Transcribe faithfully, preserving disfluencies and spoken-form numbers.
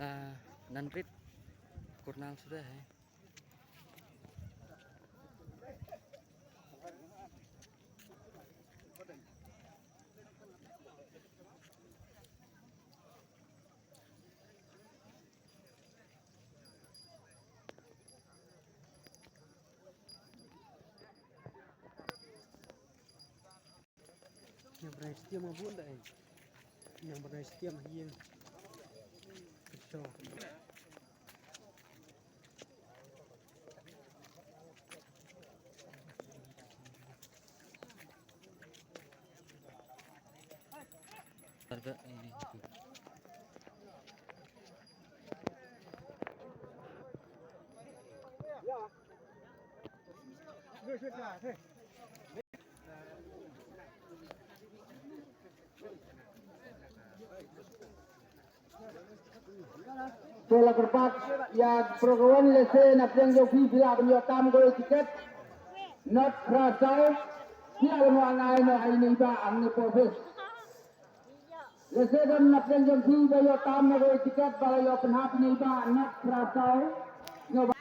Ah, nan rit. Kurnal sudah, eh. Yang pernah setia mah bun dah, eh. Yang pernah setia mah iya. Kesal. Te la kyrpad ïa ki para kawan, lehse na pdeng jong phi phi lah ban ïoh tam ko tiket. North Khrasau, phi lah ban wan ai noh ha ine i bah hangne hapoh office. Lehse don na pdeng jong phi ba ïoh tam ko tiket, ba la ïoh pynhap ine i bah North Khrasau. Ïoh ba